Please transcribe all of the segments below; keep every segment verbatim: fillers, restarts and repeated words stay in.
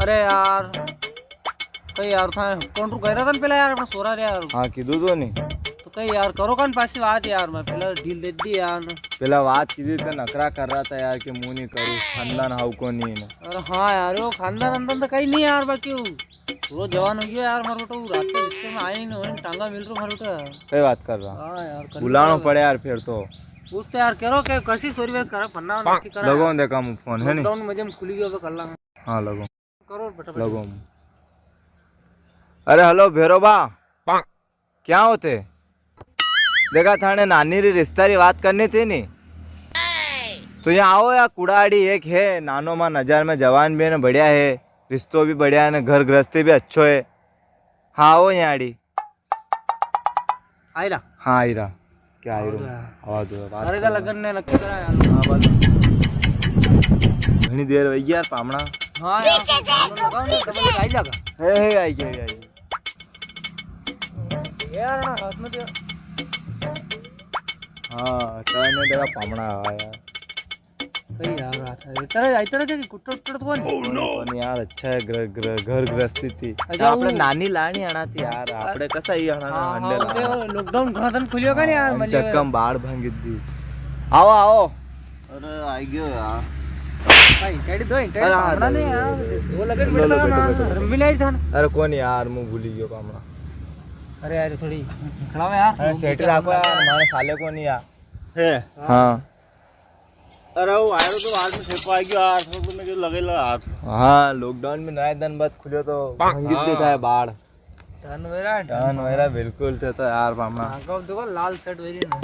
अरे यार, कई यार था, कौन रू कह रहा था ना पेला यार, अपना सोरा रे यार। हाँ, कीधु तो नी। तो कई यार, करो कान पासी बात यार, मैं पेला ढील दे दी यार। पेला बात कीधी तो नखरा कर रहा था यार कि मूं नी करूँ, खानदान हाउ को नी ना। अरे हाँ यार, वो खानदान अंदर तो कई नी यार, बाकी वो थोड़ो जवान हो गयो यार, मारो तो रात के रिश्ते में आए ही नी, टांगा मिल रो मारो तो। कई बात कर रहा? हाँ यार, कर बुलानो लो। पड़े यार फिर तो। पूछ तो यार, करो के कसी सोरी वे करा, फन्ना नक्की करा। लगो देखा मूं फोन, है नी? लॉकडाउन में मजे में खुली गयो, अब कर लांगा। हाँ, लगो। करो बेटा, बेटा। लगो। अरे हेलो भेरो बा, क्या होते? देखा थाने नानी री रिश्ता री बात करनी थी नी, तो यहाँ आओ यार, कुड़ा आड़ी एक है नानो मां नजर में, जवान भी है ने बढ़िया है, रिश्तो भी बढ़िया है ने घर गृहस्थी भी अच्छो है। हाँ, आओ यहाँ आड़ी। आयरा। हाँ, आयरा। क्या आयरो? आवाज दो यार। आवाज दो, बात अरे, करो। लगन ने नक्की करा यार। हाँ, बात। घणी देर वई यार, पामणा। हाँ यार, पीछे देखो, लगाओ ना, पीछे। कभी आई जागा। हे, हे, आई गया, आई गया। यार, ना, हाथ में तो। हाँ, चाय में देखा, पामणा आया यार। कई यार बात है। इतरा, इतरा के कुट्टो, कुट्टो तो कोनी? कोनी, कोनी यार, अच्छा है, ग्र-, ग्र-, घर गृहस्थी थी। अच्छा, तो आपणे वो नानी लानी आना थी यार, अ-, आपणे कसा ही आना हाँ, हंडे हाँ, लाना। वो लॉकडाउन घणा दिन खुलियो का नी यार, हाँ, मलियो। चक्कम बाड़ भांगी दी। आओ, आओ। अरे, आई गयो यार। भाई, टेडी दो, टेडी अरे, हाँ, पामणा ने यार, दो लगे लो, लो, बैठो, ना, बैठो, बैठो। रमी लाई था ना। अरे, कोनी यार, मूं भूली गयो पामणा। अरे यार, थोड़ी खड़ा में यार। अरे, सेठ राखो यार, मारे साले कोनी यार। है। हाँ। अरे वो आयो तो हाथ में ठेको आ गयो यार, तो मैं क्यों लगे लगा हाथ। हाँ, लॉकडाउन में नए दिन बाद खुलियो तो भांगी हाँ। देता है बाड़। टर्न वेरा, टर्न वेरा बिल्कुल थे तो यार पामणा। हाँ, कब देखो लाल शर्ट वेरी ना।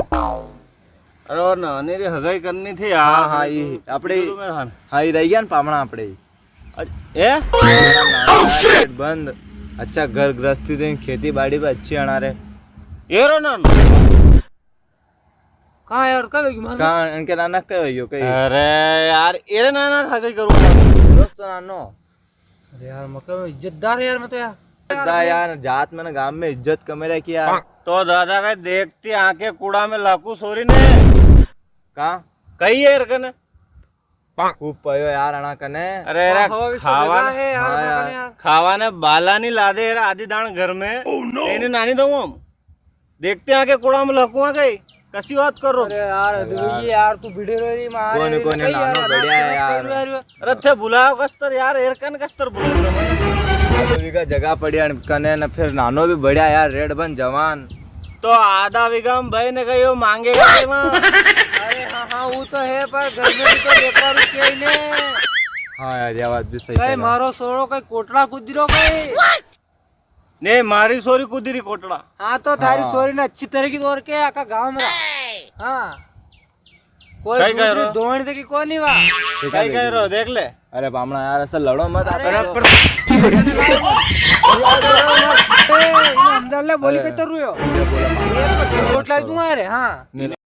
अरे और ना, नहीं रे, हगाई करनी थी यार, हाँ, हाँ, ये तो आपणे, तो मैं हाँ। हाँ, ये रह गया ना पामणा आपणे। अरे, ए? Oh, shit! बंद। अच्छा घर गृहस्थी देन, खेती बाड़ी पे अच्छी अना रे। ये रो ना। कहाँ यार, कब होगी मालूम? कहाँ, इनके नाना कब होगी कहीं? अरे यार, एरे नाना था कहीं करूँगा। दोस्त तो नानो। अरे यार, मैं कब इज्जतदार है यार, मैं तो यार। इज्जतदार यार, जात में ना गांव में इज्जत कमे रखी यार। तो दादा का देखती आंखें कूड़ा में लाकू सोरी ने। कहाँ? कही है एरकन। खूब पयो यार अणा कने। अरे, अरे, हाँ, हवा भी खावा सवेरा ने, है यार, हाँ अणा यार। कने यार। खावा ने बाला नी लादे यार, आधी दाण घर में। Oh, no। तेने नानी दऊं हम। देखते हैं आके कुड़ा में लकुआ गई। कसी बात कर रो? अरे यार, अरे यार। ये यार, तू भिड़े रो री मारे कोनी, रे, कोनी, कई नानो यार, बढ़िया है यार। अरे थे बुलाओ कस्तर यार, एरकन कस्तर बुलाओ। अभी का जगह पड़ी अणा कने न, फिर नानो भी बढ़िया यार, रेड बन जवान। तो आधा बीघा में भाई ने कहियो मांगेगा के मां? अरे हाँ, हाँ, वो तो है, पर घर में भी तो देखवा रुक गई ने। हाँ यार, ये बात भी सही कही। मारो सोरो कई कोटड़ा कूदी रो कई। ने, मारी सोरी कूदी री कोटड़ा। हाँ, तो थारी हाँ। सोरी ने अच्छी तरह की दौड़ के आका गांव में रहा। हाँ। कोई कई कह दूसरी रो? दोण देखी कोनी वा। कई कह रो, देख ले। अरे बामणा यार, ऐसा लड़ो मत, अरे आप यार, तो पर ए, इन्हें अंदर ले बोली अरे। के तो रुयो। ये बोला बामणा ये तो यार, चोट लाई दूंगा, अरे, हाँ। नहीं, नहीं।